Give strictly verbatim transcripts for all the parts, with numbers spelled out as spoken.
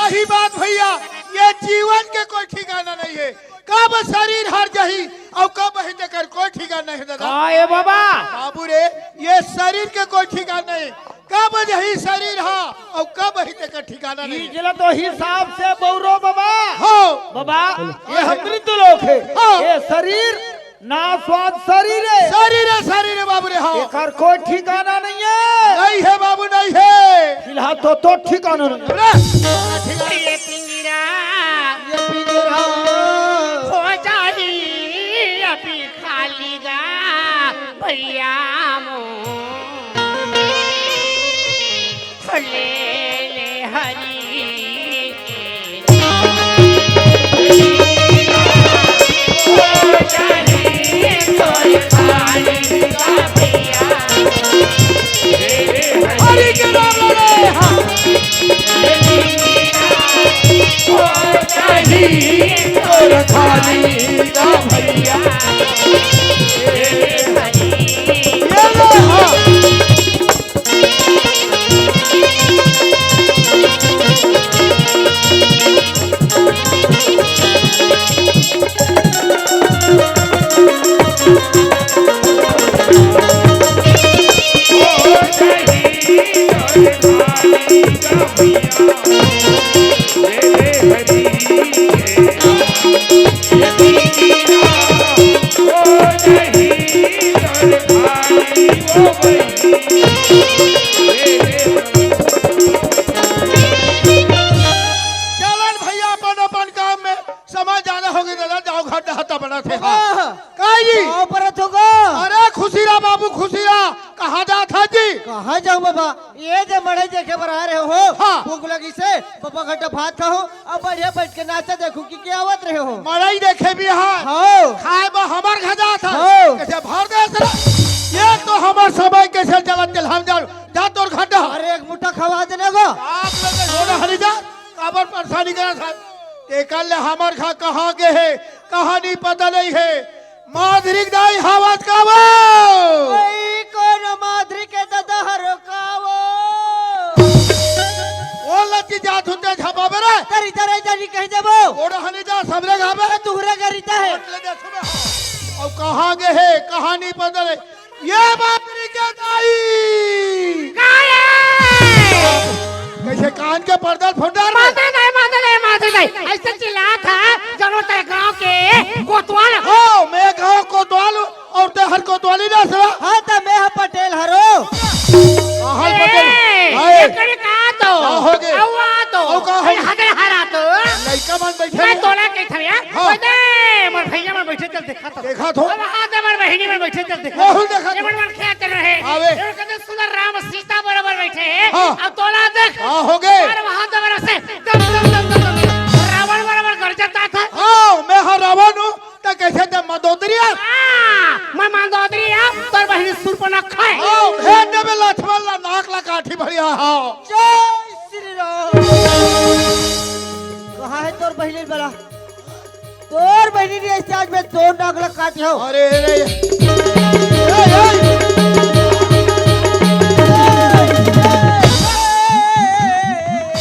सही बात भैया, ये जीवन के कोई ठिकाना नहीं है। कब शरीर हर जाही अउ कब ही तेकर कोई ठिकाना नहीं है दादा। का ए बाबा? बाबू रे, ये शरीर के कोई ठिकाना नहीं, कब जाही शरीर हा अउ कब ही तेकर ठिकाना नहीं। इजला तो हिसाब से बउरो बाबा। हो। बाबा, ये हम मृत्यु लोक है। हाँ। ये शरीर नाशवान शरीर है। शरीर है, शरीर है बाबू रे, हाँ। एकर कोई ठिकाना नहीं है। नहीं है बाबू, नहीं है। फिलहाल तो, तो ठिकाना नहीं है। अरे, ठिकाना ये पिंजरा, ये पिंजरा हो जाही अभी खाली गा भैया मो। ले ले हरी के हरी के नाम ले रे, हाँ। तोर खाली का भैया। ये लो, हाँ। चलन भैया, अपन अपन काम में समय ज्यादा हो गई दादा, जाओ घर डहाता बना थे। हाँ। हाँ। काई जी? गाँव परत होगा। अरे खुशी रहा बाबू, खुशी रहा। कहाँ जात हा जी? कहाँ जाऊँ बाबा, ये जे मड़ई देखे बर आ रहे हो। हाँ। भूख लगी से, बाबा घंटा भात खाओ, अब बढ़िया बैठ के नाचा देखो कि क्या आवत रहे हो। मड़ई देखे भी हाँ। हाँ। खाए बा हमार घर जात हा। हाँ। कैसे भर दे सर? ये तो हमार समय कैसे चलत चल हम जाओ, जा तोर घंटा। अरे एक मुट्ठा खवा देने को। आप लोग के छोड़ा हरी जा। काबर परेशानी करत हस? तेकर ले हमर घर कहाँ गे हे, कहानी पता नहीं हे। माधुरी के दाई हवत का वो? ओई, कोनो माधुरी के ददा हरो का वो? ओ लती जात होते झपाबे रे। तरी तरे जानी कहीं देबो। ओड़ा हनी जा सबरे घाबे। तुहरे गरिता है। ले दे सुबह। अब कहाँ गे हे, कहानी पता नहीं। ये माधुरी के दाई। का हे? कैसे कान के पर्दा फोड़ डार रे? माधुरी दाई, माधुरी दाई, माधुरी दाई। ऐसे चिल्लात हा, जनो ते गाँव के कोतवाल। हो, मैं गाँव कोतवाल हूँ अउ ते हर कोतवाली ना सला। हाँ, त मैं हा पटेल हरो। हाँ, हर पटेल। ए, हाय। एकरे का तो? का हो गे? अउ आ तो। अउ का हो अरे गे? हदर हरा तो। लइका मन बैठे मैं हैं। तोला के थमिया। हाँ। ओए दे, मोर भैया मन बैठे चल देखा तो। देखा तो। अब हाथ में बहिनी मन बैठे चल देखा। बहुत देखा। ये मन मन खेत रहे। आवे। ये कते सुंदर राम सीता बराबर बैठे हैं। हाँ। अब तोला देख। हाँ, हो गए। और वहां तो बरसे दम, दम, दम, दम, दम। रावण बराबर गरजता था। हाँ, मैं हाँ रावण हूँ, तो कैसे ते मंदोदरी है? हाँ, मैं मंदोदरी है, तोर बहिनी सुरपनखा है। हाँ, भेज देबे लक्ष्मण ला नाक ला काठी भरिया, हाँ। जय श्री राम। कहाँ है तोर बहिनी बला? तोर बहिनी नहीं, ऐसे आज मैं तोर नाक ला काटी हूँ। अरे, अरे, ए, ए।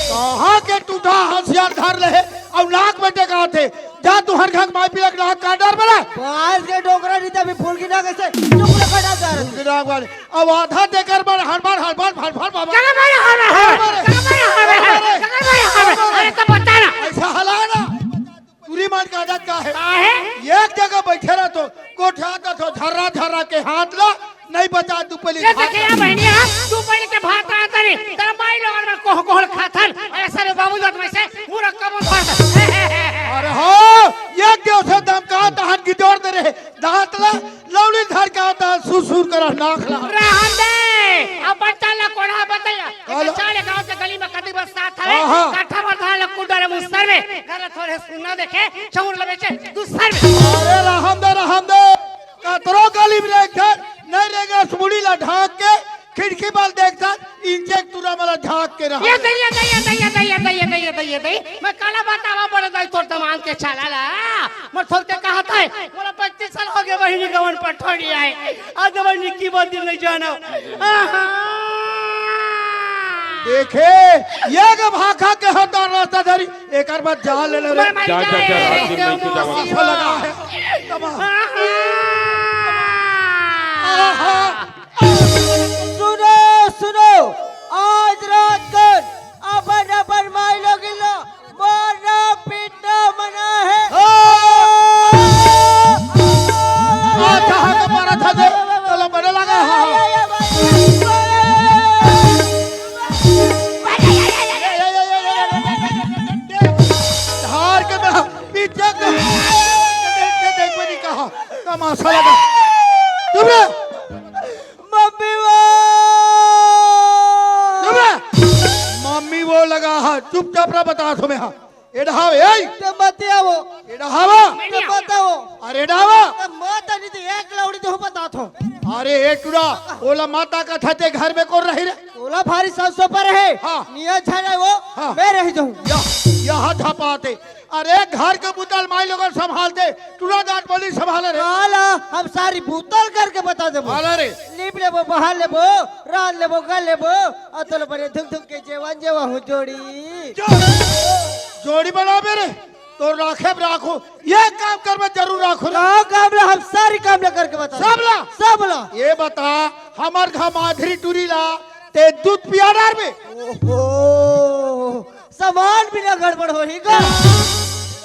कहाँ के टूटा हथियार धर ले हे, अउ नाक में टेकात हे। जा तू हर घर माई पिलक नाक काट डार बला। बांस के डोकरा नहीं, तभी फूल की नाक ऐसे टुकड़ा काटा जा रहा। फूल की नाक वाले। अब आधा देकर बर हड़बड़, हड़बड़, हड़बड़, बाबा। जगह भाई हड़बड़, हड़बड़, हड़बड़। जगह भाई हड़बड़, हड़बड़। जगह भाई हड़बड़। हड़बड़। अरे तो बता ना। ऐसा हला ना। पूरी मान का आदत का है? का है? एक जगह बैठे रह तो, गोठा तो, तो झर्रा, झर्रा के हाथ ला, नहीं बचा तू पहले ये खा। देखे या बहनिया, तू पहले के भात रहा तरी, तेरा माई लोगन में कोह कोहल खाथन, ऐसा रे बाबू जात में से, मुरक्का मुंह भर दे। अरे हो, एक देव से धमका, तहन गिजोर दे रहे, दांत ला, लौड़ी धर के आता, सुसुर कर नाक ला। रहन दे, अपन चाल ला कोढ़ा बतैया। काला। चाले गांव के गली में कदी बस साथ हवे, हाँ, हाँ। काठा भर धान ला कुल डाले मुसर में। घर ला थोड़े सुन्ना देखे, चौर लबे चे, दूसर में। अरे रहन दे, रहन दे। कतरो गली में रह घर, नहीं रहेगा, मुड़ी ला ढांक के, खिड़की बाल देखता, इंजेक्ट तुरा मला झांक के रहा। ये दे, ये दे, ये दे, ये दे, ये दे, ये दे, ये दे, ये दे। मैं काला बतावा बड़े दाई तोर दमांद के चाला ला। मैं थोर के कहा था, बोला पैंतीस साल हो गए बहिनी गवन पठोड़ी आए। आज बहिनी की बात नहीं जानो। आहा। देखे, ये के भाखा के होता रास्ता धरी। मत जा ले रे। मैं मर जा, जा, जा, जा, जाए। रात दिन नहीं तो जावा। तमाशा लगा है। तमा-, आहा। सुनो, सुनो, आज रात कन अपन अपन माई लोगिन ला मारना पीटना मना है। हाँ। आ, जहाँ का मारा था दे, चलो बने लगा, हाँ। धार के मैं पीछे के, के देख में नहीं कहा, तमाशा लगा। चुप रहे। मम्मी वो। चुप रहे। मम्मी वो लगा हा, चुपचाप रह, बता तुम्हें हा। एडहाव, ए? ते मत आवो। एडहावा। ते मत आवो। अरे एडहावा। ते मत नहीं तो एक लौड़ी तो बता थो। अरे ए टुरा, ओला माता का थते घर में कौन रही रे? ओला भारी संसो पर है। हाँ। निया झा जाए वो, हाँ। मैं रह जाऊँ। या, यहाँ झपाते। अरे घर के बुतल माई लोगन संभालते, टुरा दांत बोली संभाले रे। काला, हम सारी बुतल करके बता देबो। काला रे। लीप लेबो, बहार लेबो, रांध लेबो, गल लेबो, अतल बने धुक धुक के जेवन जेवा हूँ जोड़ी। जो-, जोड़ी बनाबे रे, तो राखे राखो, ये काम कर में जरूर राखो रे। गाँव काम ला हम सारी काम ला करके बता। सब ला? सब ला। ये बता, हमार घर माधुरी टुरी ला, ते दूध पिया डार में। ओहो, सामान बिना गड़बड़ होही का?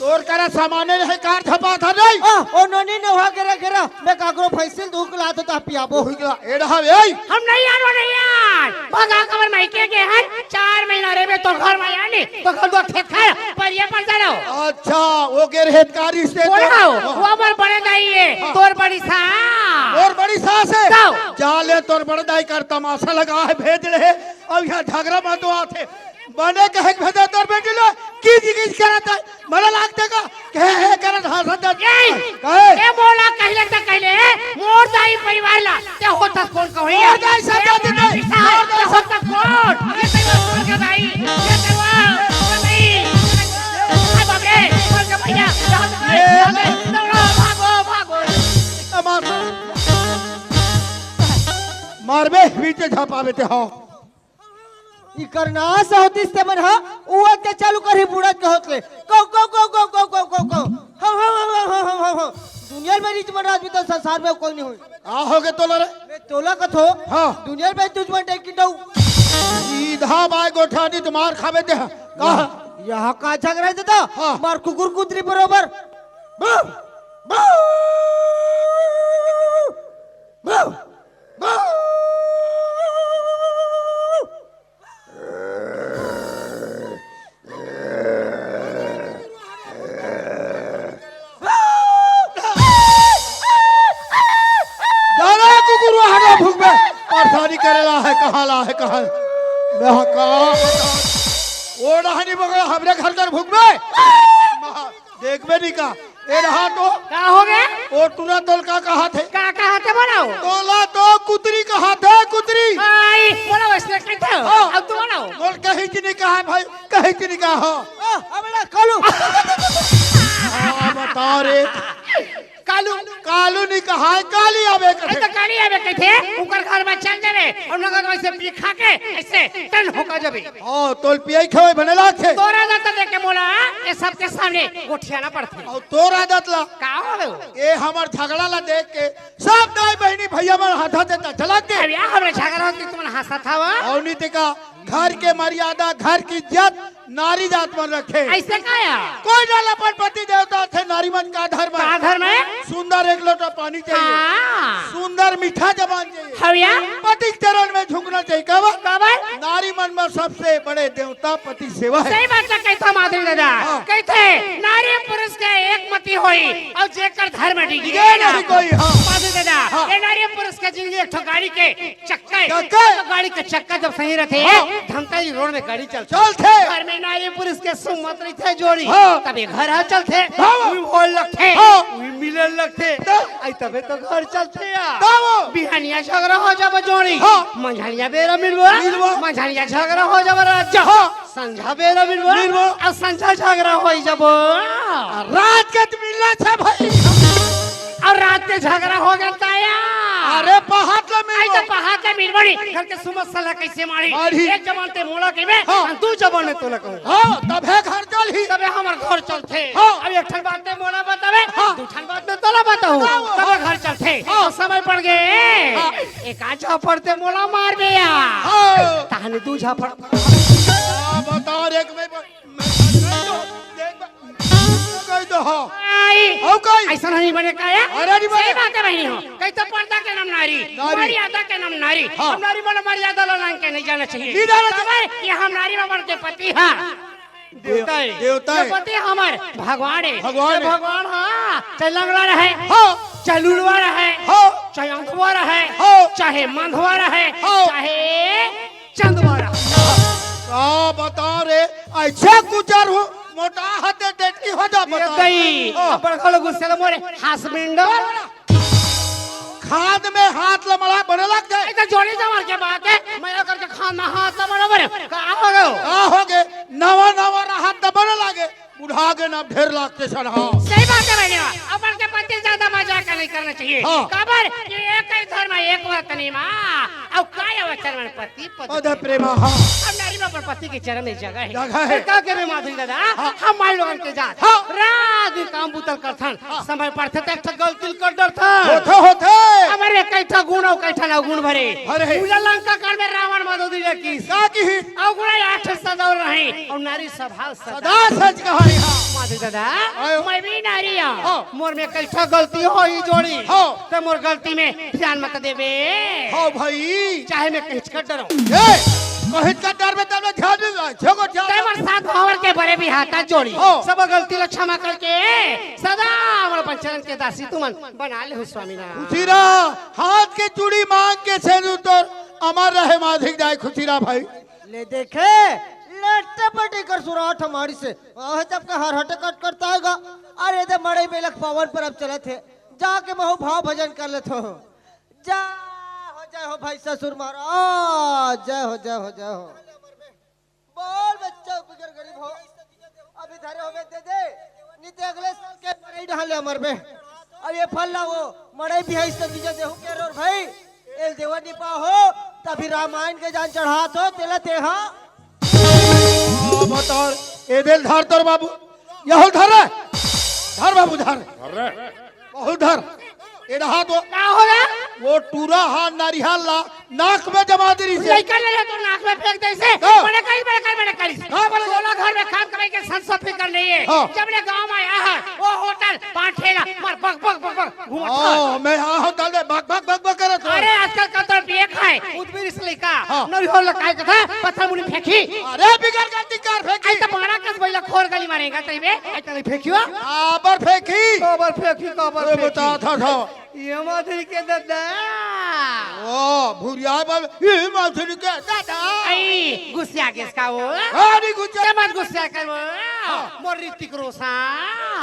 तोर करा सामाने नहीं कार धपा था नहीं। आ, ओ नोनी नोहा गेरा गेरा, मैं काकरो फैसिल धूक ला तो ता पियाबो। होई गया, एड़ा हवे, ए। हम नहीं आन, वो नहीं आन। भगा कबर मायके के हन, चार महीना रे में तो घर में आनी, तो घर दो खेत खाए, पर ये पर जानो। अच्छा, वो गेर हेतकारी से बोला तो हो, वो हमार बड़े दाई है, हाँ। तोर बड़ी सास। तोर बड़ी सास है? तो। जा ले, तोर बड़े दाई कर तमाशा लगा है, भेज रहे, अब यहाँ झगड़ा मत दो आथे। बने कहे के भेजा तोर बेटी लो, किच किच करत है, मने लागते का, कहे हे करत हंसत है। ए, कहे? ए मोला कहिले त कहिले, मोर दाई परिवार ला, ते होत कौन कहो मोर दाई सब ए जाति मोर के, दाई, मोर दाई ते सब होत कौन? ये परिवार कौन के दाई? ये परिवार कौन दाई? हाय बाप रे, कौन के भैया? ए, भागो, भागो। ए, मार। मारबे, बीच झपावे ते, हाँ। इकर नास होतिस ते मन ह, उवत के चालू करही बुड़त के होत ले। कौ, कौ, कौ। हौ, हौ, हौ। दुनिया में रीच मन राजपूत संसार में कोई नहीं होई। का हो गे तोला रे? मैं तोला कथो। हाँ। दुनिया में तुझ मन डेकिन डौ। सीधा बाय गोठानी तुम्हार खावे दे। का? यहाँ का झगड़ा है दादा? हाँ। मार कुकुर कुतरी बरोबर। दादा कुकुर वहां ना भूख में परेशानी करे ला है, कहाँ ला है, कहाँ? मैं कहा, ओ डहानी बगल हमरे घर कर भूख में। देखबे नहीं का? ए रहा तो। का हो गे? ओ टुरा तोल का कहा थे? का कहा थे बोलाओ? तोला तो कुतरी कहा थे, कुतरी। आई, बोलाओ, इसने कहते हो। हाँ। अब तू बोलाओ। बोल, कहीं की नहीं कहा भाई, कहीं की नहीं कहा। आ, अब ना कालू। हाँ, बता रे। कालू। कालू नहीं कहा है, काली आवे अरे कथे। तो काली आवे कथे, उकर घर में चल देवे, और नगर में से पी खा के, ऐसे टन होकर जबी। हाँ, तोल पियाई खवाई बने लाग थे। तोर आदत देख के मोला, ये सबके सामने गोठियाना पड़थे। और तोर आदत ला। का हो? ये हमर झगड़ा ला देख के सब दाई बहिनी भैया मन हाथा देता चला के। अब या हमरे झगड़ा होत कि तुमन हंसत हवा? और नीति का घर के मर्यादा, घर की इज्जत नारी जात मन रखे। ऐसे का या? कोई डाल अपन पति देवता थे, नारी मन का धर्म है। का धर्म है? सुंदर एक लोटा पानी चाहिए। हाँ। सुंदर मीठा जबान चाहिए। हविया? पति के चरण में झुकना चाहिए। काबर? काबर? नारी मन में सबसे बड़े देवता पति सेवा है। सही बात है, कहता माधुरी दादा। हाँ। कहते, नारी पुरुष के एक मति होई, और जेकर धर्म डिगे डिगे ना। नहीं कोई, हाँ। माधुरी दादा, हाँ। ये नारी पुरुष के जिंदगी एक ठो गाड़ी के चक्का है। चक्का। तो गाड़ी के चक्का जब सही रहते, हाँ। धमतरी रोड में गाड़ी चलते। चलते। घर में नारी पुरुष के सुमत रहिथे जोड़ी। हाँ। तबे घर ह चलथे। हाँ। उही बोल लगथे। हाँ। उही मिलन लगथे। तो। आई तबे तो घर चलथे या। तब। बिहानिया झगड़ा हो जाबो जोड़ी। हाँ। मंझानिया बेरा मिलबो। मिलबो। मंझानिया झगड़ा हो जाबो राजा। हाँ। संझा बेरा मिलबो। मिलबो। अब संझा झगड़ा हो जाबो। आ, रात के तो मिलना था भाई। और रात के झगड़ा हो गया ताया। अरे पहात ले मिलबो। आई तो पहात ले मिलबो नी। घर के सुमत सलाह कैसे मारी? मारी। एक जबान ते मोला कहिबे, हाँ। और दू जबान में तोला कहूँ। हाँ, तबे घर चलही। तबे हम ठन बात ते मोला बतावे, हाँ। दू ठन बात ते तोला बताहूँ। हाँ। तबे घर चलथे। हाँ। तो समय पड़ गे। हाँ। एक आध झापड़ ते मोला मार बे या। हाँ। तहने दू झापड़। हाँ, बता रे, एक मैं, मैं कह दो, देख, मैं कह दो, हाँ। आई। हो कहीं? ऐसा नहीं बने का या? अरे, नहीं बने। सही बात है बहिनी हो। कहीं तो पर्दा के नाम नारी, नारी। मर्यादा के नाम नारी। हाँ। हम नारी मन मर्यादा ला नाम के नहीं जाना चाहिए। नहीं जाना चाहिए। काबर कि हम नारी मन के पति हा। देवता हे। देवता हे। ये पति हमर भगवान हे। भगवान ये हे। भगवान हा, चाहे लंगड़ा रहे, हाँ। चाहे लुलवा रहे, हाँ। चाहे अंधवा रहे, हाँ। चाहे मंधवा रहे, हाँ। चाहे चंदवा रहे। का बता रे, ऐसे गुजर हूँ, मोटा हते डेटकी हो जा, ये बता। दई, हाँ। बड़का लोग गुस्से ले मोरे, हस्बैंड। खाद में हाथ ल मड़ा बने लग जाए। ए, तो जोड़ी जवान के बात हे, मैं करके खाद में हाथ ल मड़ा बने। का हो गयो? का हो गे? नवा नवा हाथ ल बने लागे, बुढ़ा गे ना ढेर लाग के सनहा। सही बात हे भैया, अपन के पति ज्यादा मजाक नहीं करना चाहिए। हाँ। काबर कि एक ही धर्म, एक वतनी माँ, अब काय वचन मन पति पद पद प्रेमा, हाँ। अब नारी में अपन पति के चरण में जगह हे। जगह हे। का करे माधुरी दादा? हाँ। हम माई लोगन के जात। हाँ। रात दिन काम बुतल करथन। हाँ। समय पड़थे त एक ठो गलती कर डरथन। होथे, होथे। हमर एक ठो गुण अउ कई ठन अवगुण भरे। भरे। पूजा लंका कांड में रावण मदोदरी ले किस। का किहिस? अवगुण आठ सदौ रहे। अउ नारी स्वभाव सदा सच कहाई हा। माधुरी दादा, आयो। मैं भी नारी हूँ। हाँ। मोर में कई ठो गलती होई जोड़ी। हाँ। त मोर गलती में ध्यान मत देबे। हाँ भाई। चाहे मैं कहीं का डरऊँ। ए, कहीं का डर में तब ध्यान नहीं रहा। छो को ध्यान ते मोर साथ भावर के बड़े भी हाथा जोड़ी। हाँ। सब गलती ला क्षमा करके सदा मोर अपन चरण के दासी तुमन बना लेहू स्वामीनाथ। खुशी रहा, हाथ के चूड़ी मांग के सेंदूर तोर अमर रहे माधुरी दाई, खुशी रहा भाई। ले देखे, लटपटी कर सुराठ हमारी से। आह, जब का हर हटे कट करता आएगा। अरे दे मड़ई बेलक पावन परब चलत हे, जाके महू भाव भजन कर लेत हो। जा हो, जय हो भाई ससुर महाराज, जय हो, जय हो, जय हो। बोल बच्चा, बिगर गरीब हो, अभी धरे होवे दे दे, नहीं तो अगले साल के मड़ई डहान ले अमर में। अब ये फल ला वो मड़ई भी है, इसका बीजा देहू के रोर भाई, एल देवा नहीं पा हो, तभी रामायण के जान चढ़ात हो, तेला तेहा। अब तोर, ए देल धर तोर बाबू, यहो धर रे, धर बाबू धर। अरे। बहुत धर। ए रहा तो का हो रे? वो टूरा हा नरिहा ला नाक में जमा दे रही से। लइका ले ले तो नाक में फेंक दे से। हाँ। बड़े करी, बड़े करी, बड़े करी। हाँ, बड़े। सोलह घर में काम करे के संसा फिकर नहीं है। हाँ। जब ले गांव में आया है, वो होटल पांच ठेला मार बक बक बक बक घूमत हाँ, है। मैं हाँ होटल में बक बक बक बक करत हूँ। अरे आजकल का तो पिए खाए, उदबीर इस लइका। हाँ। नरिहा ला काय कथा, पत्थर मुड़ी फेंकी। अरे बिगर गलती कर फेंकी। ऐसा मारा कस बैला खोर गली मारेगा तई बे, ऐसा नहीं फेंकियो। काबर फेंकी? काबर फेंकी, काबर ए, फेंकी। बता था, था। ये माधुरी के दादा। ओ, भुरिया बाल, ये माधुरी के दादा। आई, गुस्सा गेस का वो? हाँ, नहीं गुस्सा। ते मत गुस्सा कर वो। हाँ। मोर ऋतिक रोशन।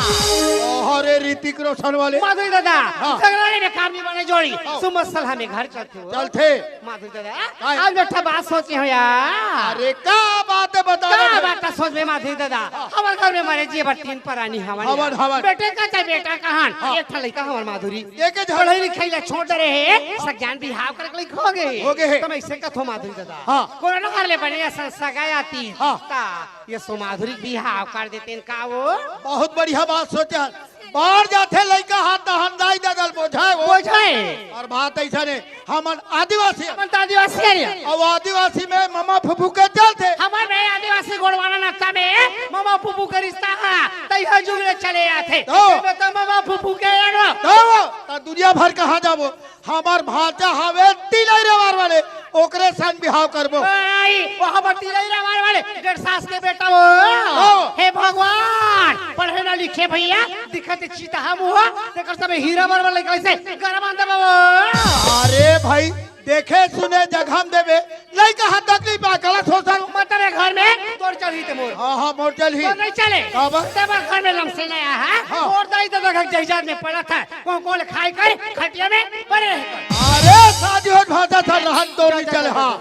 ओ, अरे ऋतिक रोशन वाले। माधुरी दादा, हाँ। झगड़ा नहीं काम नहीं बने जोड़ी। हाँ। सुमत सलाह में घर चलते हो। चलते। माधुरी दादा, काय? आज बेटा बात सोचे हो यार। अरे, का बात है, बता का दे। बात है, सोच में माधुरी दादा? हाँ। हमर घर में मारे जी बर तीन परानी हवन हवन, यार। हवन। बेटे का चाहे बेटा कहान, हाँ। एक ठा लइका हमर माधुरी। एक ही झन। पढ़ाई लिखाई ला छोड़ रहे हैं, सज्ञान बिहाव कर लइका हो गए। हो गए। तो मैं इसे कथो माधुरी दादा। हाँ। कोरोना हर ले बने असन सगाई आती। हाँ। ता ये सो माधुरी बिहाव कर देते हैं का वो? बहुत बढ़िया बात सोचा। बाहर जाथे लइका हाथ त हंदाई दे दल बोझाए वो। बोझाए। और बात ऐसा ने, हमन आदिवासी। हमन त आदिवासी हन। अब आदिवासी में ममा फूफू के चलथे। हमर में आदिवासी गोड़वाना नाता में ममा फूफू के रिश्ता हा, तइहा जुग ले चले आथे। तो? एमे त ममा फूफू के एगो। तो? त दुनिया भर कहाँ जाबो? हमर भांचा हवे तिलई रेवार वाले, ओकरे संग बिहाव करबो। आई, वो हमर तिलई रेवार वाले, डेढ़ सास के बेटा वो। हाँ। हे भगवान, पढ़े ना लिखे भैया, दिखत चितहा मुहा, तेकर सब हीरा बर वाले कैसे गरम आंदे बाबा। अरे भाई, देखे सुने जगह में देबे, लइका हाथ तकलीफ आ, गलत हो सर। मतलब घर में तोर चलही ते मोर। हाँ, हाँ, मोर चलही। तोर नहीं चले। काबर? ते बर घर में लमसे नहीं आया है। हाँ। मोर दाई तो देखा जहिजात में पड़ा था। कौन कौन खाई कर खटिया में पड़े हैं। अरे, शादी हो भाषा था, रहन तो नहीं चले, हाँ।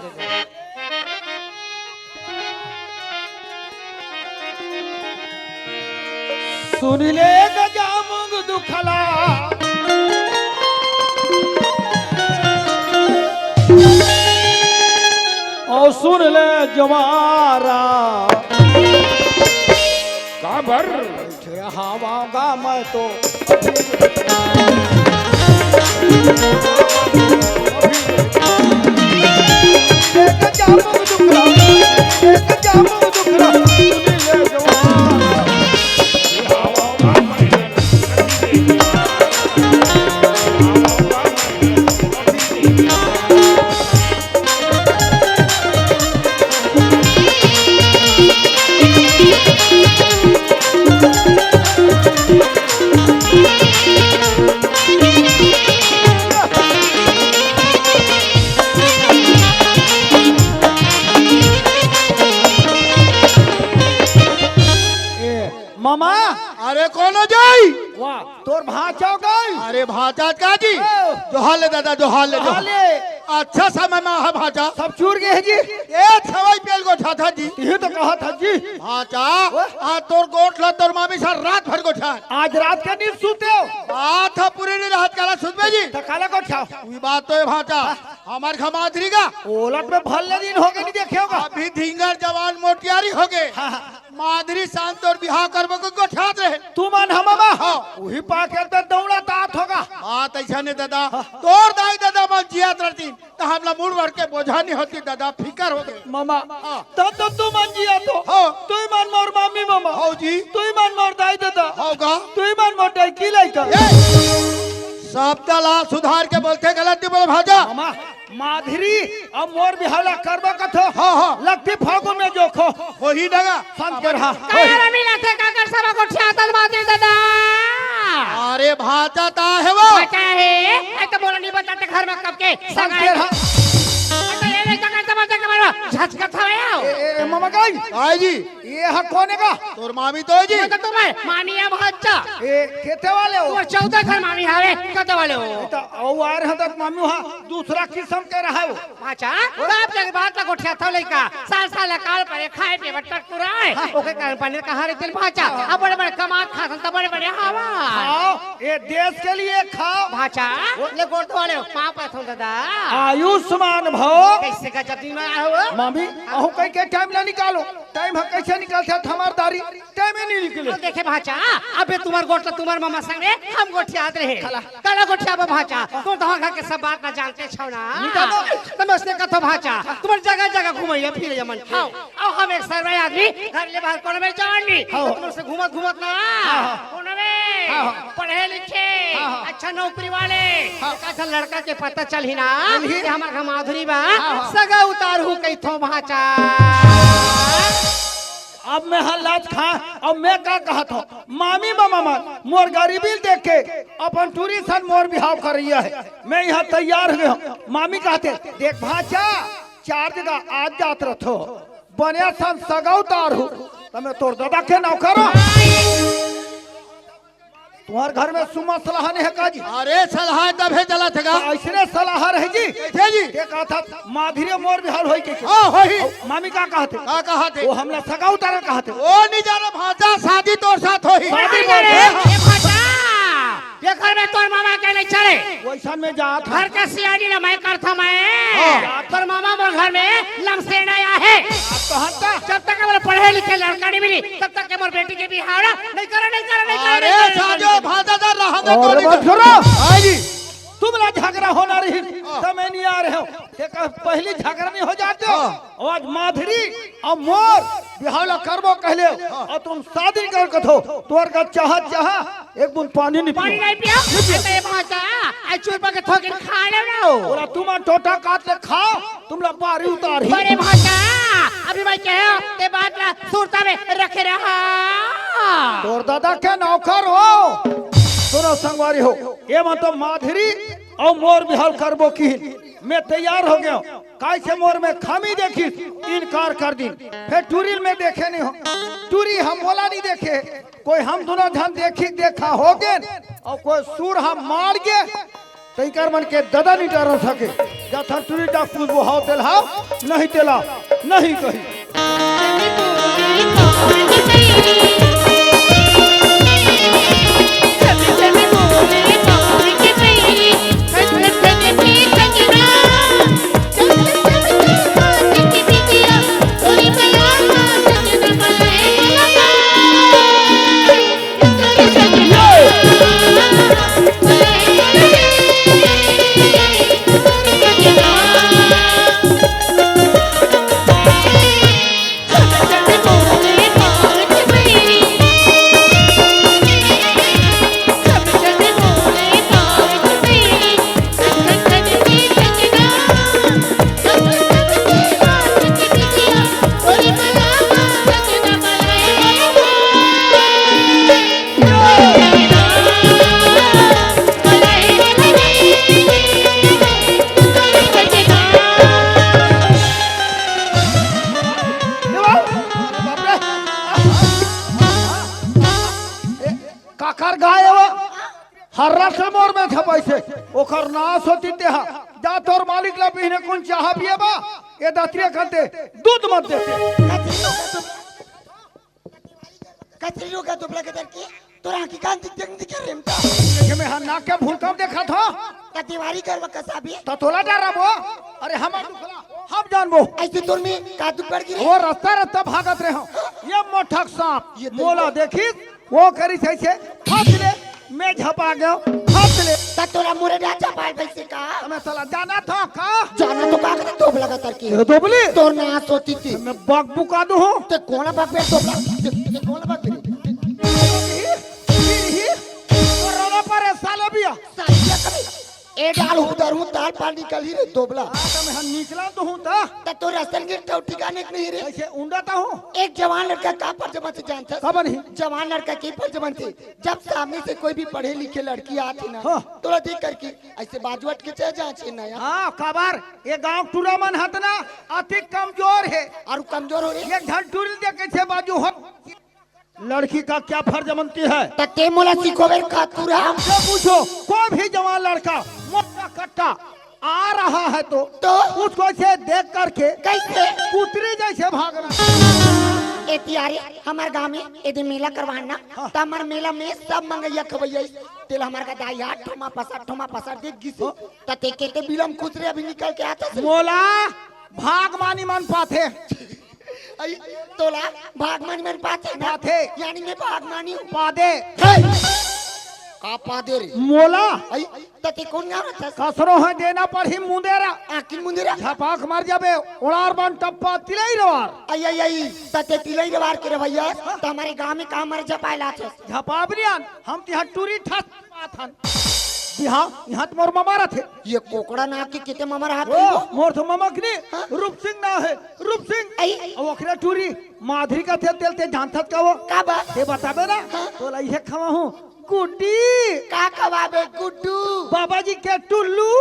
सुन ले गजामुंग दुखला और सुन ले जवारा। काबर? हवागा मैं तो एक जामुन दुखड़ा, एक जामुन दुखड़ा, सुनी ले जवान। ए, मामा। अरे कौन हो जाई? वाह, तोर भांचा हो गई। अरे भांचा का जी? ओ। जोहार ले दादा, जोहार ले, जोहार जोहार। ले। अच्छा समय में आहा भांचा। सब चूर गए हैं जी। ए छवई पेल गोठा था जी। यही तो कहा था जी। भांचा, वाह। आ तोर गोठ ला तोर मामी सार रात भर गोठा। आज रात के नींद सूते हो? बात है पूरी नहीं रात काला सुतबे जी। तो काला गोठा। वही बात तो है भांचा। हाँ। हमार घमाधरी का। ओलट में भल्ले दिन हो गए नहीं देखे होगा। अभी ढींगर जवान मोटियारी हो गए। हाँ, हाँ। माधरी शांत और बिहाव करबो के गोठात रहे। तू मन हम मामा? हाँ। वही पाके तो दौड़ा तात होगा। बात ऐसा नहीं दादा। हाँ। तोर दाई दादा मन जियात रहती, तो हमला मुड़ बढ़ के बोझा नहीं होती दादा, फिकर हो गए। मामा, हाँ। तब तो तू मन जिया तो। हाँ। तू ही मन मोर मामी मामा। हाँ जी। तू ही मन मोर दाई दादा। होगा। तू ही मन मोर दाई की लइका। ए, शब्द ला सुधार के बोलते, गलत नहीं बोलो भांचा। मामा, माधरी, अब मोर बिहाव ला करबो कथो। हाँ, हाँ। लगती फागुन में जोखो। वही डगा। संत कर, हाँ। काहे रे मिला थे काकर सब गोठिया तल माधरी दादा? अरे भांचा ता है वो। भांचा है, ए तो बोला नहीं बताते घर में कब के संत सगाई। कर, हाँ। अच्छा, ये नहीं काकर सब के मारो, झचका था यार। ए, ए, ए, मामा गई। आई जी। ये हा कोने का? तोर मामी तो है जी। ये तो तुम्हारे मामी है भांचा। ए, केते वाले हो? तुम्हारे चौदह घर मामी हावे, केते वाले हो? तो औ आ रहे हैं तो मामी वहाँ दूसरा किस्म के रहा हो। भांचा, बाप के बात ला गोठिया था लइका। साल साल ला काल परे खाए पे बट्टा कुराए। हाँ। ओके कारण पानी कहाँ रहते भांचा? हाँ। अब बड़े बड़े कमात खासन तो बड़े बड़े हवा। खाओ, ये देश के लिए खाओ। भांचा, ले गोड़ धो ले, पाँव पड़त हूँ दादा। आयुष्मान भव। कैसे का जब दिन में आया हो? मामी, अहू कहीं के टाइम ना निकालो। टाइम हम कैसे निकालते हैं हमार दारी? टाइम ही नहीं निकले। अब देखे भांचा, अबे तुम्हार गोठला तुम्हार मामा संगे हम गोठियात रहे। खाला। काला गोठिया बा भांचा, तुम तो घर के सब बात ना जानते छो ना। नहीं जानो। तो मैं उसने कथो भांचा, तुम्हार जगह जगह घुमैया फिरैया मन के। हाँ। अब हम एक सरवाई आदमी घर ले बाहर कोनो में जान नहीं। हाँ। तो तुमसे घूमत घूमत ना। हाँ, हाँ। कोनो में हाँ, हाँ। पढ़े लिखे, हाँ, हाँ। अच्छा नौकरी वाले, हाँ। एक आधा लड़का के पता चलही ना, चलही। कि हमार घमाधुरी बा, हाँ, हाँ। सगा उतार हूँ कही थो भांचा। अब मैं हा लाज खा, अब मैं का कहत हूँ, मामी मामा मन मोर गरीबी देख के अपन टूरी सन मोर बिहाव कर रही है। मैं यहाँ तैयार हो गया हूँ। मामी कहते, देख भांचा, चार जगह आज जात रथो, बने सन सगा उतार हूँ, तो मैं तोर दादा के नौकर हूँ। तुम्हार घर में सुमा सलाह नहीं है का जी? अरे सलाह तब है चला थे का? तो ऐसने सलाह रहे जी। कैसे जी? ये कहा था माधुरी मोर बिहाव होई के। हाँ, होई। और मामी का कहते? का कहते? वो हमला सगा उतारा कहते। वो नहीं जाना भांचा, शादी तोर साथ होई। शादी अरे, बोल रहे हैं। ये भांचा, ये घर में तोर मामा के नहीं चले। वैसा में जात है। घर का सियानी ला मैं करता मैं। हाँ। तोर मामा मोर घर में लमसेना आया है। आप तो हंसता। जब तक हमला पढ़े लिखे लड़का नहीं मिली, तब तक के मोर बेटी के बिहाव ना नहीं करे, नहीं करे, नहीं करे, अरे नहीं करे, साजो, नहीं करे। भांचा दा रहंगा और कोनी मत दे। करो। आई जी। तुम ला झगड़ा होना रही, हाँ। तो मैं नहीं आ रहे हो। ते कह, पहली झगड़ा नहीं हो जाते हो। हाँ। और आज माधुरी और मोर बिहाव ला करबो कहले हो। हाँ। और तुम शादी कर कथो, तोर का चाहा, चाहा, एक बूंद पानी नहीं पानी पियो। नहीं पियो? नहीं पियो। अरे भांचा, आ चूर पा के थोकिन खा ले ना हो। बोला, तुम टोटा काट ले खाओ, तुम ला बारी उतार ही। अरे भांचा, अभी मैं कहे हो, ते बात ला सुरता में रखे रहा। तोर दादा के नौकर हो। सुनो संगवारी हो, ये मतलब माधुरी और मोर बिहाव करबो की मैं तैयार हो गया हूँ। काय से मोर में खामी देखी, इनकार कर दी। फिर टूरी में देखे नहीं हो, टूरी हम मोला नहीं देखे, कोई हम दोनों झन देखी देखा हो गए, और कोई सुर हम मार के तैकर मन के ददा नहीं डर सके। जथन टूरी डाक पूछबो, हाव तेल हाव, नहीं तेला, नहीं कही। हर रस मोर में झपइसे, ओकर नास होतिस तेहा। जा तोर मालिक ला बिहने कुन चाहा पिएबा, ए दतरिया कते दूध मत देते। कचरी रोगा दुबला के दर की, तोर आँखी कान दिख, दिख, दिख रे हमका। देखे में हर नाक के भूलकम देखत हो। त देवारी करवा कसा भी? त तोला डराबो? अरे हम दुखला, हम जानबो। अइसे तोर में का दुख बढ़ गे रे? वो रस्ता रस्ता भागत रहे हो। ये मोटक साँप, ये तो मोला देखिस, वो करिस अइसे, फंस ले, मैं झपा गेंव, फंस ले। त तोला मोरे डा झपा बैसे का? मैं साला जाना था का? जाना तो का करते तोप लगा तर के। ये दोबली? तोर नास होतिस। मैं बक बुका दूँ हूँ। ते कोन बक बे तोप लगा? ते, ते कोन बक बे? ही, ही, ही, वो रोड़ा पर है साले बिया। साले बिया कभी। ए डाल उधर हूँ, ताल पाल निकल ही रे दोबला। हाँ, त मैं हम निकला तो हूँ त। त तोर असन के ठिकाने के नहीं रे। अइसे उंडा त हूँ। एक जवान लड़का का पर जमा से जानता? कब नहीं? जवान लड़का के पर जमा से। जब सामने से कोई भी पढ़े लिखे लड़की आथे ना, हाँ। तोला देख करके अइसे बाजू हट के चल जाचे ना यार। हाँ, काबर? ये गाँव टूरा मन हत ना, अति कमजोर हे। अउ कमजोर हो रे? एक झन टूरी ल देख कइसे बाजू हो। लड़की का क्या फर्ज बनती है? त ते मोला सिखोबे का टूरा? हमसे पूछो, कोई भी जवान लड़का मोटा कट्टा आ रहा है तो, तो? उसको ऐसे देख करके कइसे? कुतरी जइसे भागना। ए तियारी, हमर गाँव में ए दिन मेला करवाना, हाँ। त हमर मेला में सब मंगइया खवइया तेला हमर का दाई हा ठोमा पसर, ठोमा पसर देख गिस। हाँ। त ते के ते बिलम खुश रे अभी निकल के आथस। मोला भागमानी मन पाथे। अई तोला भागमानी मन पाथे ना? पाथे। यानी मैं भागमानी हूँ। पादे। हे! का पादे रे? मोला। अई त ते कोन गाँव रहथस? कसरो हे देना पड़ही मुंदेरा। आँखी मुंदेरा? झपाक मर जाबे। ओड़ार बन टप्पा तिलई रवार। अई, अई, अई, त ते तिलई रवार के रे भइया, त हमर गाँव में का मर झपाए लाथस? झपाब नियन, हम तिहा टूरी ठस पाथन। बिहाव, इहाँ त मोर ममा रथे। ये कोकड़ा ना के किते ममा रहा ओ, थे? मोर तो ममा के नहीं, हाँ? रूप सिंह ना हे, रूप सिंह। अई। अउ ओकरे टूरी माधुरी कथे तेला ते जानथस का वो? का बा? ते बताबे ना? हाँ। तोला इहे खवाहूँ। गुड्डी। का खवाबे गुड्डू? बाबा जी के टुल्लू।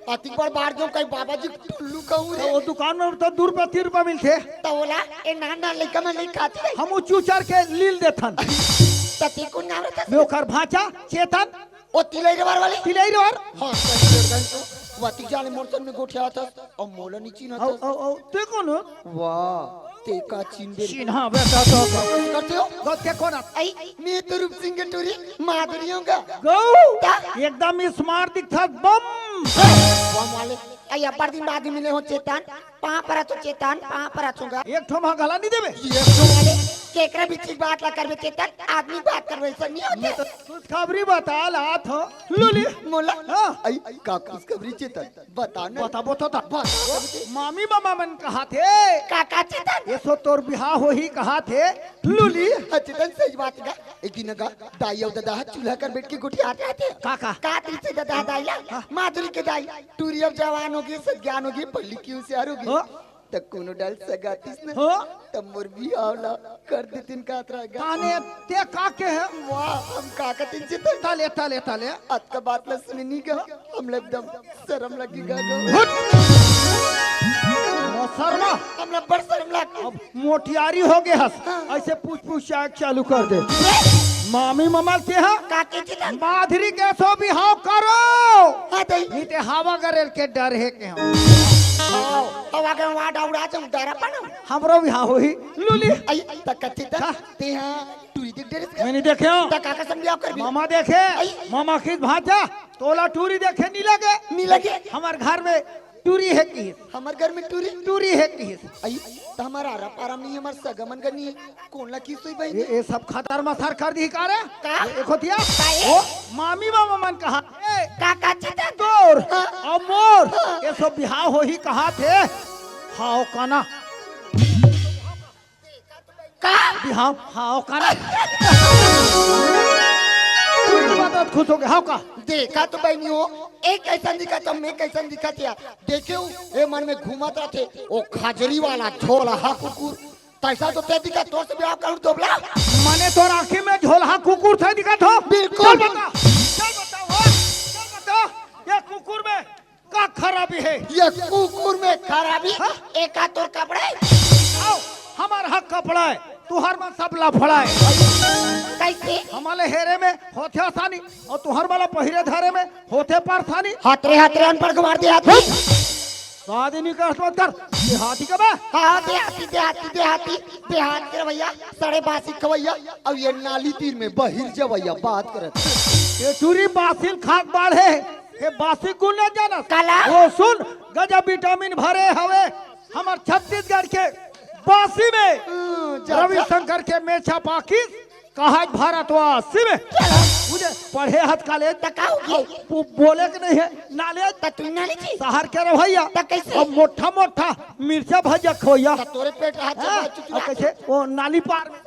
अतिक बड़ बार जो कहीं बाबा जी के टुल्लू कहूँ रे। त वो दुकान में तो दू रुपया, तीन रुपया मिलथे। त ओला ए नान नान लइका मन नइ खाथे। हम उ चूचर के लील देथन। त ते कोन नाम रहथस? मैं ओकर भांचा चेतन। ओ तिलई रवार वाले? तिलई रवार। हाँ, सही है, गन तो। वती जाले मोर सन में गोठियाथस, अउ मोला नी चिन्हत अउ, हस। अउ, अउ, ते कोन हो? वाह, ते का चिन्हबे रे? चिन्हा बेटा तो। करते हो? गौ ते कोन आ? अई, मैं तो रूप सिंह के टूरी, माधुरी हूँ गा। गौ, ता? एकदम smart दिखथस, बम। बम वाले, अई अब्बड़ दिन बाद मिले हो चेतन, पाँव परत हो चेतन, पाँव परत हों गा। एक ठो मा घला नी देबे। ये तो वाले, केकरा बीच की बात ला करबे चेतन, आदमी बात करबे, अइसा नी होथे। मैं तो खुशखबरी बता लात हों, लूली। मोला? हाँ। अई, का खुशखबरी चेतन? बता ना। बता, बता, बता। बता। मामी मामा मन कहाथे। का, का चेतन? एसो तोर बिहाव होही कहाथे, लूली। हाँ, चेतन, सही बात गा। एक दिन गा, दाई अउ ददा ह चूल्हा कर बइठ के गोठियात रहिथे। का, का? का कहिथे ददा दाई ला? हाँ। माधुरी के दाई, टूरी अब जवान होगे, सज्ञान होगे, पढ़ लिख के हुसियार होगे। हाँ। त कोनो डाल सगातिस न, हाँ। त मोर बिहाव ला कर देतिन कात रह गा। ताने ते का केहे? वाह, हम का कतिन चेतन? ताले, ताले, ताले। अतका बात ला सुने नी गा, हमला एकदम सरम लगी गा गो। हट! मोसरमा। हमला बड़ सरम लग। अब मोटियारी होगे हस। हाँ। अइसे पूछ पूछ चाय चालू कर दे। मामी ममा ल तेहा? का कहिथे? माधुरी के एसो बिहाव करो। हाँ, दाई। नी ते हवा गरेल के डर हे के हम। हवा, हवा के वहाँ डौड़ा तुम डरा पड़ो। हमरो बिहाव होही, लूली। अई, त कहिथे त? हाँ। तेहा टूरी देख डरेस का? मैं नी देखे हूँ। त काकर सन बिहाव करबे? ममा देखे, अई। ममा कहिस भांचा, तोला टूरी देखे नी लगे। नी लगे। हमर घर में टूरी हे कहिस। हमर घर में टूरी? टूरी हे कहिस। अई, त हमर आरा पारा में नी, हमर सगा मन घर नी, कोन ला कहिस होही बहिनी? ए, ए सब खतर मसर कर दिही का रे? का? ए, ए खोतिया? का ए? ओ, मामी मामा मन कहा, ए, का, का चेतन? तोर, हाँ। अउ मोर, हाँ। एसो बिहाव होही कहाथे। हाव काना। का? बिहाव, हाव काना। बात खुश होगे, हाव का? देखा तो बहिनी हो, ए कइसन दिखत हे, मैं कइसन दिखत हे। देखे हो, ए मन में घूमत रहिथे, ओ खजरी वाला झोलहा कुकुर। तइसा तो ते दिखत, तोर से बिहाव करूँ दोबला। मने तोर आँखी में झोलहा कुकुर तइसे दिखत हो? बिल्कुल। चल बता, चल बता, ओ, चल बता, ए कुकुर में का खराबी हे? ए कुकुर में खराबी? हाँ? एका तोर कपड़ा हे? आव, हमर हा कपड़ा हे। तुहर मन सब लफड़ा हे। कइसे? हमन ल हेरे में होथे आसानी अउ तुहर मन ल पहिरे धरे में होथे परेशानी। हतरे हतरे अनपढ़ गंवार देहाती। शादी नहीं कर, मत कर। देहाती का बे? हाँ, देहाती, देहाती, देहाती, देहात के रवैया, सड़े बासी खवैया, अउ ये नाली तीर में बहिर जवैया बात करत। ये टूरी बासी ल खात बाढ़े, ये बासी गुन न जानस। काला? वो सुन, गजब विटामिन भरे हवे हमर छत्तीसगढ़ के बासी में। हम्म, जा, जा। रविशंकर के मेछा पाकिस, कहा भारतवासी में। चलो। मुझे पढ़े हत कॉलेज। त का हो गया? वो बोले के नहीं हे, नॉलेज। त तू नॉलेज ही? शहर के रवैया। त कइसे? अब मोटा मोटा मिर्चा भजिया खोइया। त तोरे पेट रहा हाँ, चबा चुचुरा अब के। कइसे? वो नाली पार में।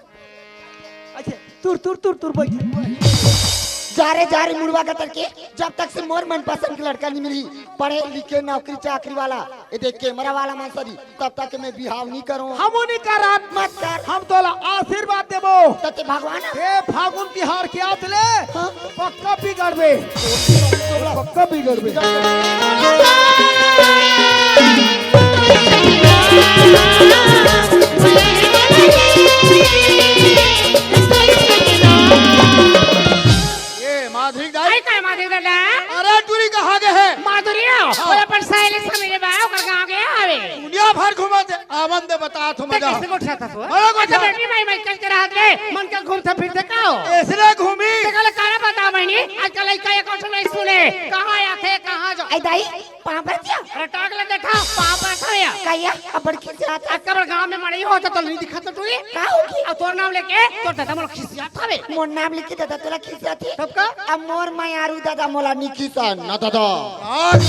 अच्छा, तुर, तुर, तुर, तुर, बैठ। जा रे, जा रे, मुड़वा गतर के, जब तक से मोर मनपसंद के लड़का नहीं मिली, पढ़े लिखे, नौकरी चाकरी वाला, ये देख, कैमरा वाला मन सरी, तब तक मैं बिहाव नहीं करूँ। हम नहीं करन। मत कर। हम तोला आशीर्वाद देबो। त ते भगवान हे। ए फागुन तिहार के आत ले हाँ। पक्का बिगड़बे। पक्का बिगड़बे। ए माधुरी दाई। अरे, काय माधुरी दादा? अरे, टूरी कहाँ गे हे? माधुरी हो? हाँ। अउ अपन सहेली से मिले बा, ओकर गाँव गे हवे। दुनिया भर घूमत हे। आवन दे, बतात हँव ते मजा। कइसे गोठियाथस वो? बड़ा अच्छा, गोठिया। बेटी माई, माई कइसे रहत हे? मन के घूमथे फिरथे का हो? अइसने घूमी। ते काला काला बता बहिनी, आजकल लइका एक अक्षर नहीं सुने। कहाँ आथे, कहाँ जा? ए दाई, पाँव परत हँव। अरे टांग ले देखा, पाँव परत हँव। कहिया, अब्बड़ खिसियात। आज काबर गाँव में मड़ई होथे त नहीं दिखत टूरी। का होगे? अउ तोर नाम लेके, तोर दादा मोला खिसियात हवे। मोर नाम लेके दादा तोला खिसियाथे। तब का? अब मोर मयारू दादा मोला नहीं खिसियाय न दादा। आज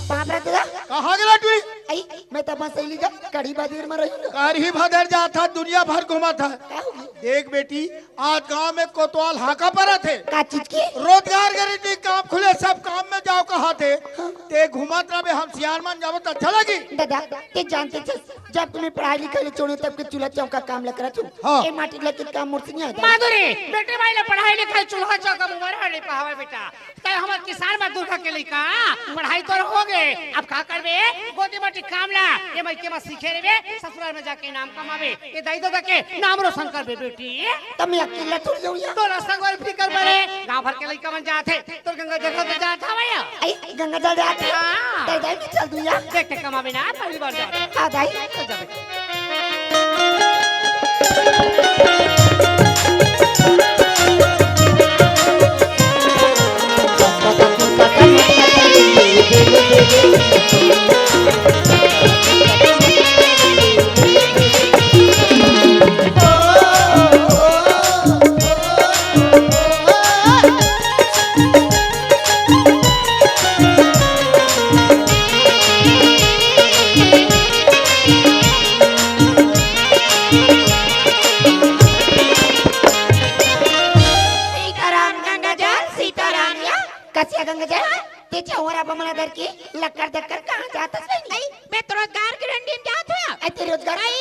पाँव परत दादा। कहाँ गेला टूरी? अई, मैं त बस अइली गा, कढ़ी बदेर म रही ना। कढ़ी बदेर जात हस, दुनिया भर घूमत हस। का होगे? देख बेटी, आज गांव में कोतवाल हांका परत हे। का चीज के? रोजगार गारंटी काम खुले, सब काम में जाव कहत हे। हाँ। ते घूमत रहिबे, हम सियान मन जाबो त अच्छा लगही। दादा, ते जानत हस, जब से मैं पढ़ाई लिखाई ल छोड़ेंव, तब के चूल्हा चौका काम ल करत हँव। हाँ। ए माटी ल के काम मोर से नहीं आता। माधुरी, बेटी माई ल पढ़ाई लिखाई, चूल्हा चौका में उमर हर नहीं पावे बेटा। तैं हमर किसान मजदूर घर के लइका, पढ़ाई तोर होगे, अब का करबे? गोदी माटी काम ला, ए मइके म सीखे रहिबे, ससुराल में जाके नाम कमाबे, ए दाई ददा के नाम रोशन करबे बेटी। त मैं अकेला थोड़ी हँव या। तोर संग अउ फिकर बड़े, गाँव भर के लइका मन जात हे, तोर गंगा जल ढारे जात हवय या। अई, गंगा जल ढारे? हाँ। त दाई मैं चल दूँ या। देख के कमाबे ना, पहली बार जात। हाँ दाई। चल जा बेटी। सीताराम गंगा जल, सीताराम या। कसिया गंगा जल, ते चौरा बमला धर के लक्कर दक्कर कहाँ जात हस बहिनी? अई, मैं तो रोजगार के रंडी म जात हँव। अई, ते रोजगार? अई,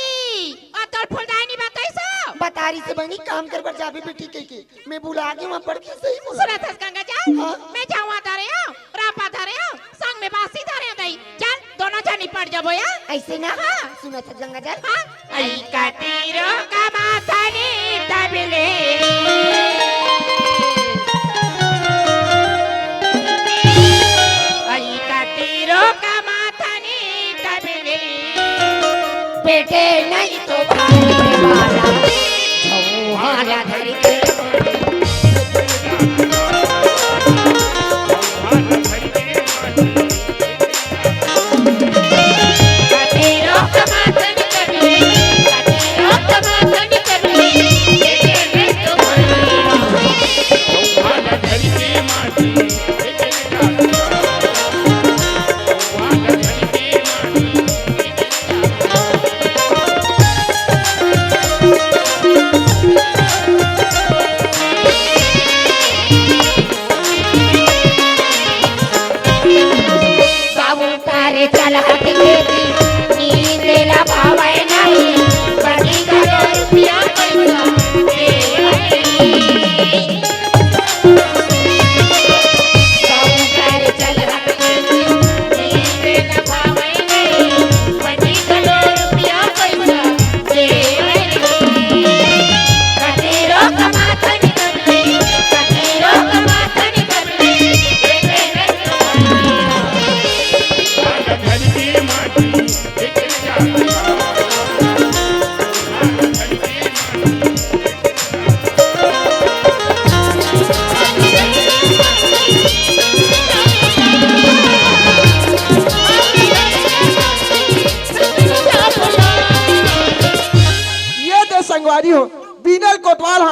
अउ तोर फुलदाई नहीं बताइस? बतारिस बहिनी, काम करे बर जाबे बेटी कहिके। मैं भुला गेंव, वहाँ पढ़ के सही बोला। सुनत हस गंगा जल? हाँ। मैं जाँवा धरे हँव, रापा धरे हँव, संग में बासी धरे हँव दाई। चल, दोनों झन निपट जाबो या। अइसे ना? हाँ। सुनत हस गंगा जल? हाँ। अई कतिरो कमाथनी तबले। अई कतिरो कमाथनी तबले। बेटे नहीं तो भाई वाला। छौहारा धर के। अरे हो, बीनल कोटवाल ह